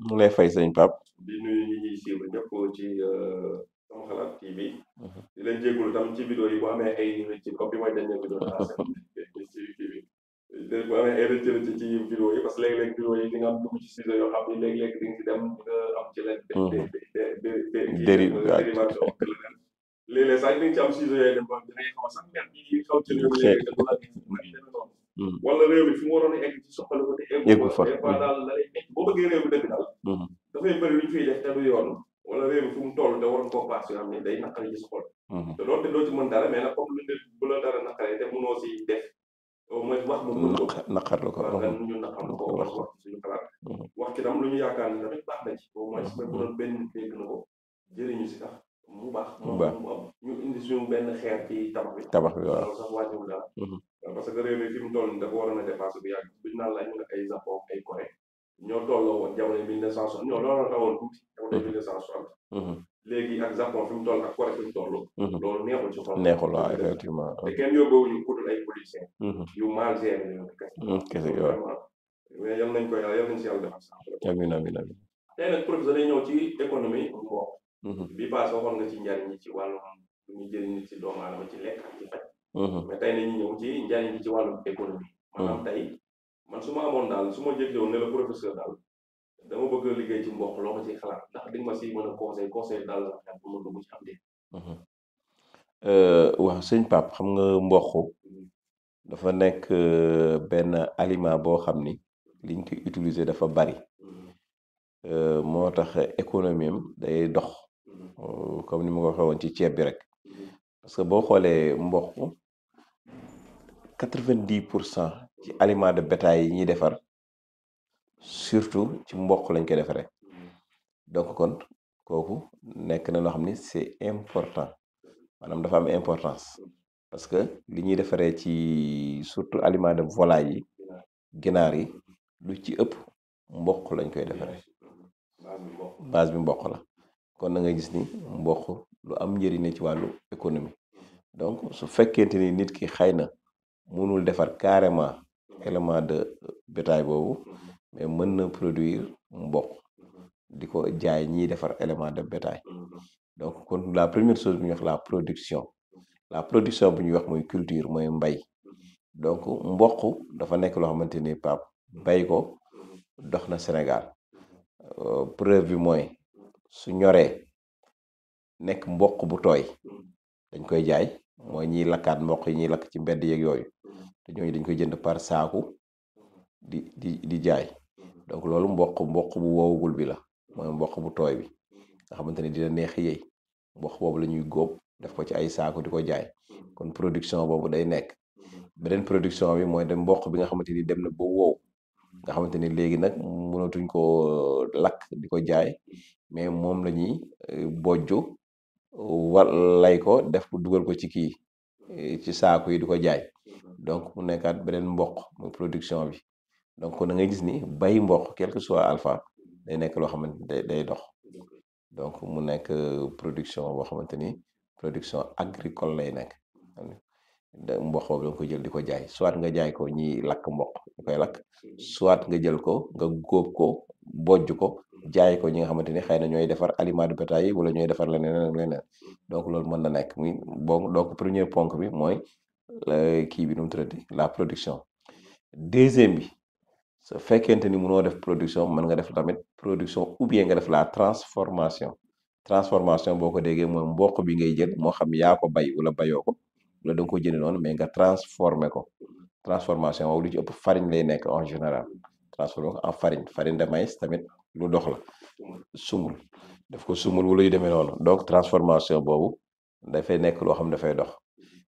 mu lay fay sëñ Pape. di nuyu ñi ñuy suivre ñëpp ci Sama Xalaat TV. di leen jégalu tam ci vidéo yi bu amee ay rëcc comme bi mooy dernière vidéo de la semaine ci kii bi bu amee ay rëcc rëcc ci vidéo yi parce que léeg-léeg vidéo yi di nga am dugg ci sujet yoo xam ni léeg-léeg di nga ci dem nga am ci leen dérivation léeg-léeg sax di nga ci am sujet yooyu dem ba da ngay xaw a sax mer ñi xaw ci réew mi léegi dafa la demee noonu wala réew mi fi mu waroon a egg ci soxla ko te eggu fa des fois daal da lay nekk boo bëggee réew mi dëgg daal dafay bëri lu ñu fiy def te du yoon wala réew mi fu mu toll te waroon koo paas yoo xam ne day naqari ci sa xol te doonte doo ci mën dara mais nag comme lu ne bu la dara naqaree te mënoo si def au moins wax mu mën ko naqarlu ko waaw gan ñu naqarlu ko wax suñu xalaat wax ci tam lu ñu yaakaar ne tamit baax na ci au moins même bu doon benn nit dégg na ko jëriñu si tax mu baax mu am ñu indi suñu benn xeer ci tabax bi waaw sax wàññiwul dara parce que réew mi fi mu toll nii dafa waroon a dépassé bu yàgg buñu naan la ñu ne ay Japon ay Corée ñoo tolloo woon jamono 1960 ñoo looloo tawoon tuuti jamono 1960 léegi ak Japon fi mu toll ak Corée fi mu toll loolu neexul ci xol neexul waaw effectivement te kenn yóbbuwuñu kutul ay politiciens yu mal géré ñoo kese vraiment mais yal nañ ko yal nañ si yàlla defal sax amiin amiin amiin tey nag professeur day ñëw ci économie mboq bi paase waxoon nga ci njariñ ñi ci wàllum lu ñu jëriñ nit ci doomu aadama ci lekk ak ci faj mais tey nañu ñëw ci njariñ ñi ci wàllum économie maanaam tey man su ma amoon daal su ma jékki-woon ne la professeur daal dama bëgg a liggéey ci mboq loo ma ciy xalaat ndax di nga ma si mën a conseil daal la xel bu ma dugg ci am dé waaw sëñ Pape xam nga mboq dafa nekk benn aliment boo xam ni liñ koy utiliser dafa bari moo tax économie am day dox comme ni ma ko waxee woon ci ceeb bi rek parce que boo xoolee mboq 90% ci aliment de bétail yi ñuy defar surtout ci mboq lañ koy defaree donc kon kooku nekk na loo xam ni c'est important maanaam dafa am importance parce que li ñuy defaree ci surtout aliment de volaille yi ginaar yi lu ci ëpp mboq lañ koy defaree base bi mboq la kon na nga gis ni mboq lu am njëriñ ci wàllu économie donc su fekkente ni nit ki xëy na mënul defar carrément élément de bétail boobu mais mën na produire mboq di ko jaay ñiy defar élément de bétail donc kon la première chose bu ñuy wax la production bu ñuy wax mooy culture mooy mbay donc mboq dafa nekk loo xamante ni Pape bay ko dox na Sénégal preuve bi mooy su ñoree nekk mboq bu tooy dañ koy jaay mooy ñiy lakkaat mboq yi ñuy lakk ci mbedd yeeg yooyu te ñooñu dañ koy jënd par saaku di jaay donc loolu mboq bu woowugul bi la mooy mboq bu tooy bi nga xamante ne dina neex yëy mboq boobu la ñuy góob def ko ci ay saaku di ko jaay kon production boobu day nekk beneen production bi mooy dem mboq bi nga xamante ni dem na ba wow nga xamante ni léegi nag mënatuñ ko lakk di ko jaay mais moom la ñuy bojju lay ko def ko dugal ko ci kii ci saaku yi di ko jaay donc mu nekkaat beneen mboq muy production bi donc kon da ngay gis ni bay mboq quel que soit alpha day nekk loo xamante ni day dox donc mu nekk production boo xamante ni production agricole lay nekk mboq boobu da nga koy jël di ko jaay soit nga jaay ko ñi lakk mboq ñu koy lakk soit nga jël ko nga góob ko bojj ko jaay ko ñi nga xamante ni xëy na ñooy defar aliment de bétail yi wala ñooy defar leneen ak leneen donc loolu mën na nekk muy bon donc premier ponk bi mooy kii bi nu mu tuddati la production deuxième bi su fekkente ni mënoo def production mën nga def tamit production ou bien nga def la transformation boo ko déggee mooy mboq bi ngay jël moo xam yaa ko bay wala bayoo ko wala da nga ko jënd noonu mais nga transformer ko transformation boobu lu ci ëpp farine lay nekk en général transformer ko en farine de maïs tamit lu dox la sumul daf ko sumul wala yu demee noonu donc transformation boobu dafay nekk loo xam dafay dox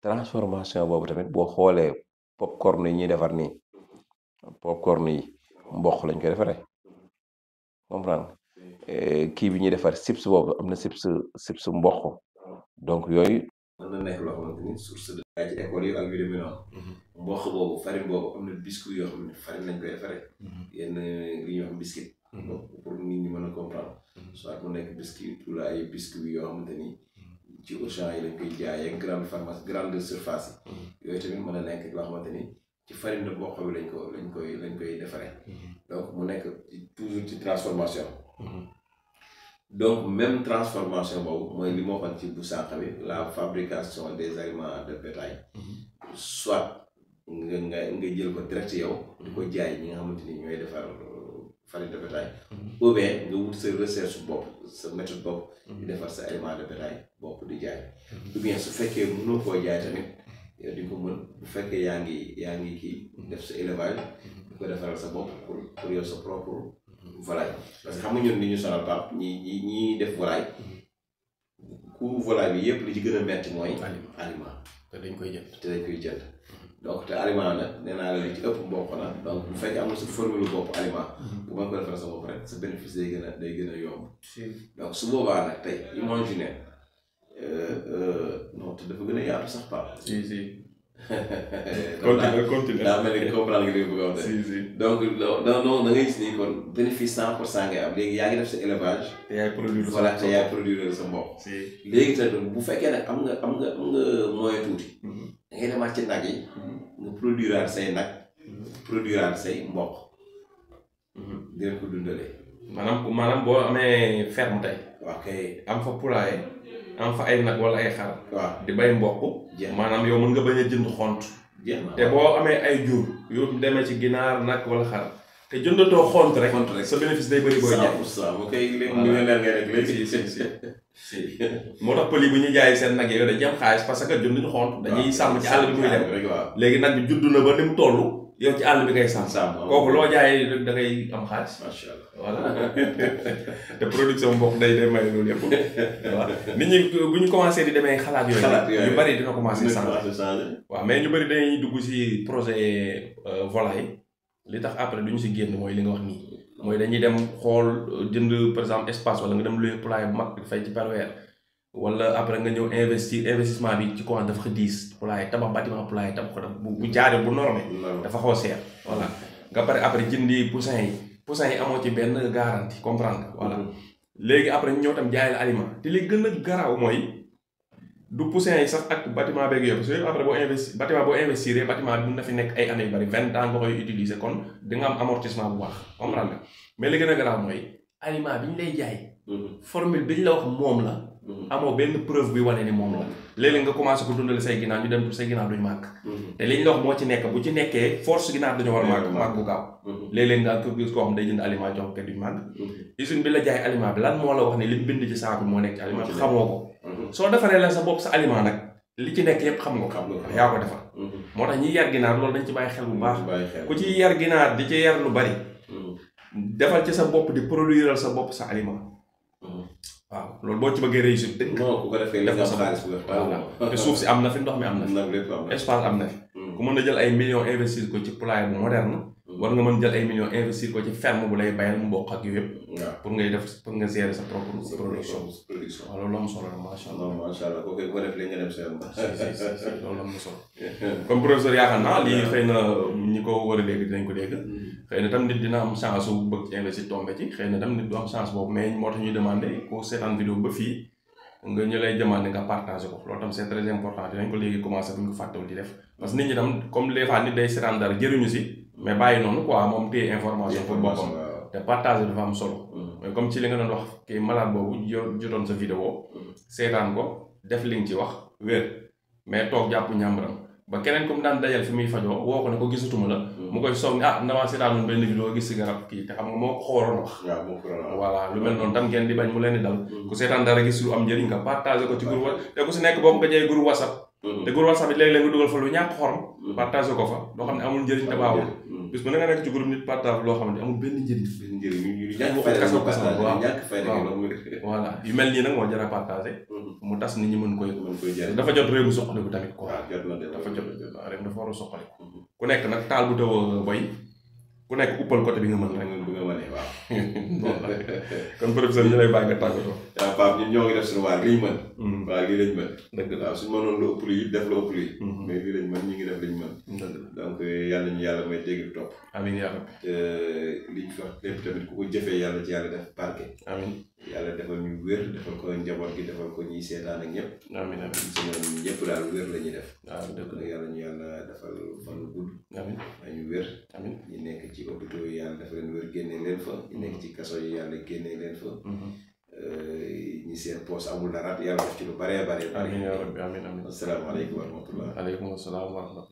transformation boobu tamit boo xoolee popcorn yi ñuy defar nii popcorn yi mboq lañ koy defaree comprendre kii bi ñuy defar chips boobu am na chips mboq donc yooyu mën na nekk loo xamante ni source de ci école yi ak yu demee noonu mboq boobu farine boobu am na biscuit yoo xam ne farine lañ koy defaree yenn li ñuy wax biscuit donc pour nit ñi mën a comprendre soit mu nekk biscuit wala ay biscuit yoo xamante ni ci Auchan yi lañ koy jaayee grande pharmacie grande surface yi yooyu tamit mën a nekk loo xamante ni ci farine de mboq bi lañ koy defaree donc mu nekk toujours ci transformation. donc même transformation boobu mooy li ma waxoon ci bu sànq bi la fabrication des aliments de bétail. soit nga jël ko direct yow di ko jaay ñi nga xamante ni ñooy defar farine de bétail. ou bien nga wut sa recherche bopp sa méthode bopp. di defar sa aliment de bétail bopp di jaay. ou bien su fekkee mënoo koo jaay tamit yow di ko mën bu fekkee yaa ngi kii def sa élevage di ko defaral sa bopp pour yow sa propre volaille. parce que xam nga ñun ni ñu sonal Pape ñi def volaille coût volaille bi yëpp li ci gën a metti mooy. aliment te dañ koy jënd. donc te aliment nag nee naa la li ci ëpp mboq na donc bu fekkee am nga sa formule bopp aliment. bu ma ko defal sa bopp rek sa bénéfice day gën a yomb. donc su boobaa nag tey imaginer non te dafa gën a yaatu sax Pape. si. continue daa mel ni comprendre nga li bëgg a wax de. donc non da ngay gis ni kon bénéfice 100% ngay am léegi yaa ngi def sa élevage. te yaay produire voilà te yaay produire sa mboq. léegi tamit bu fekkee nag am nga moyen tuuti. da ngay demaat ci nag yi. nga produiraat say nag. produiraat say mboq. dinañ ko dundalee. maanaam boo amee ferme tey. ok am fa poulailler am fa ay nag wala ay xar. waaw di bay mboq. maanaam yow mën nga bañ a jënd xont. te boo amee ay jur yu demee ci ginaar nag wala xar te jëndatoo xont rek. sa bénéfice day bëri booy jaay. 100% bu koy millionnaire ngay rek léegi. si moo tax pël yi bu ñuy jaay seen nag yooyu dañuy am xaalis parce que jënduñu xont. dañuy sàmm ci àll bi muy dem. léegi nag bi judd na ba ni mu toll yow ci àll bi ngay sàmm. kooku loo jaay da ngay am xaalis. macha allah voilà te production mboq day may loolu yëpp. waaw nit ñi bu ñu commencé di demee xalaat yooyu. yu bari dina commencé changer. waaw mais ñu bari dañuy dugg ci projet volaille li tax après du ñu ci génn mooy li nga wax nii. mooy dañuy dem xool jënd par exemple espace wala nga dem louer poulailler bu mag fay ci par weer. wala après nga ñëw investissement bi ci commence dafa ko diis poulailler tabax bâtiment poulailler tabax ko bu jaaree bu normé dafa xaw a seer voilà nga pare après jëndi poussin yi amoo ci benn garantie comprendre voilà léegi après ñu ñëw tam jaay la aliment te li gën a garaaw mooy du poussin yi sax ak bâtiment beeg yooyu parce que après boo investir bâtiment bi mën na fi nekk ay années yu bari 20 ans nga koy utiliser kon di nga am amortissement bu baax comprendre nga mais li gën a garaaw mooy aliment bi ñu lay jaay formule bi ñu la wax moom la amoo benn preuve bi wane ni moom la léeg-léeg nga commencé ko dundale say ginaar ñu dem say ginaar duñu màgg te liñ la wax moo ci nekk bu ci nekkee force ginaar dañu war a màgg bu gaaw léeg-léeg nga ko gis koo xam day jënd aliment jox ko duñu màgg usine bi la jaay aliment bi lan moo la wax ne li mu bind ci saaku moo nekk ci aliment bi xamoo ko soo defaree la sa bopp sa aliment nag li ci nekk yépp xam nga ko yaa ko defar moo tax ñi yar ginaar loolu dañ ci bàyyi xel bu baax ku ci yar ginaar di ci yar lu bari defal ci sa bopp di produire sa bopp sa aliment waaw loolu boo ci bëggee réussir dëgg. non ku ko defee li nga am xaalis bu te suuf si am na fi ndox mi am na fi. espace am na fi. ku mën a jël ay millions investir ko ci poulailler bu moderne. war nga mën jël ay millions investir ko ci ferme bu lay bayal mboq ak yooyu yëpp. pour ngay def pour nga gérer sa propre production. waaw loolu am solo la macha allah. macha allah kooku ko def li nga dem seen. si loolu am na solo. comme professeur yaakaar naa lii xëy na ñi ko war a dégg dinañ ko dégg. xëy na tam nit dina am chance su bëgg ci investir tombé ci xëy na tam nit du am chance boobu mais moo tax ñuy demandé ko seetaan vidéo ba fii nga ñu lay demandé nga partagé ko loolu tam c'est très important dinañ ko léegi commencé bu ñu ko fàttewul di def parce que nit ñi tam comme des fois nit day seetaan dara jëriñu si mais bàyyi noonu quoi moom téye information pour boppam te partagé dafa am solo mais comme ci li nga doon wax kii malade boobu jotoon sa vidéo seetaan ko def li nga ci wax wér mais toog jàpp ñàmbaram ba keneen comme daan dajal fi muy fajoo woo ko ne ko gisatuma la mu koy soog ah ndamaa seetaanoon benn vidéo gis si garab kii te xam nga moo ko xooloon wax voilà lu mel noonu tam ngeen di bañ mu leen di dal ku seetaan dara gis lu am njëriñ nga partagé ko ci groupe te ku si nekk boo ko jëlee groupe WhatsApp te groupe WhatsApp bi léeg-léeg nga dugal fa lu ñàkk xorom partagé ko fa loo xam ne amul njëriñ te baaxul bis bu na nga nekk ci groupe nit partage loo xam ne amul benn njëriñ voilà yu mel nii nag moo jar a partagé mu tas nit ñi mën koy dafa jot réew mi soqaliku tamit quoi dafa jot réew dafa war a soqaliku ku nekk nag taal bu taw a boy ku nekk uppal côté bi nga mën rek bu nga mënee waaw kon professeur ñu lay bàyyi nga tàggatoo Pape ñun ñoo ngi def suñu waar liñ mën. waaw lii lañ mën. dëgg la waaw suñu mënoon lu ëpp lii def lu ëpp lii. mais lii lañ mën ñu ngi def liñ mën. donc yàlla ñu yàlla may dégg topp. amiin yaa rabbi. te liñ fi wax lépp tamit ku ko jëfee yàlla ci yàlla def barke. amiin yàlla defal ñu wér defal ko njaboot gi defal ko ñiy seetaan ak ñëpp. amiin amiin suñu ñëpp daal wér la ñuy def. waaw dëgg la yàlla ñu yàlla defal fan gudd. amiin may ñu wér. amiin ñi nekk ci hôpitaux yi yàlla dafa leen wér génne leen fa. ñi nekk ci kaso yi yàlla génne leen fa. ñi seen poos amul dara yàlla def ci lu baree bare. amiin yaa rabbi amiin amiin. asalaamaaleykum wa rahmatullah. aleykum salaam wa rahmatullah.